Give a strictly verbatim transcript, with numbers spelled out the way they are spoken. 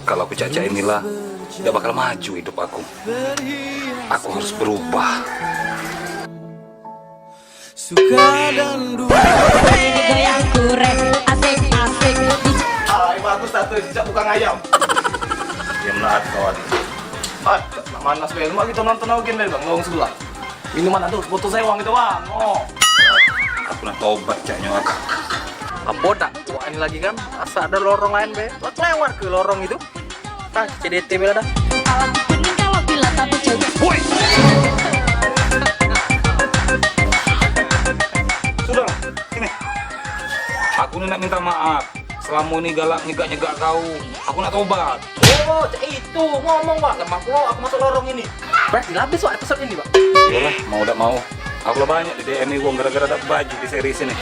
Kalau aku cak-cak inilah, gak bakal maju hidup aku. Aku harus berubah. Goyang kurek, asik-asik. Ay, bagus satu cak tukang ayam. Diam lah kawan. Ah, nak manas be. Mak kita nonton lagi be bang, lorong sebelah. Minuman ada botol sewang itu bang. Oh. Aku nak tobat caknya aku. Apo dak? Wah, ini lagi kan, asa ada lorong lain be. Lah, lewat ke lorong itu. Ah, C D T bela dah. Salah kuning kalau bila tapi coba. Sudah, sini. Aku ni nak minta maaf. Selama ni galak nyegak-nyegak kau. Aku nak tobat. Oh, cak itu ngomong bang. Lemah pula aku masuk lorong ini. Berarti lah habis wak episode ini, Pak. Iyalah, mau dak mau. Aku lah banyak di D M wong gara-gara dak baju di seri sini.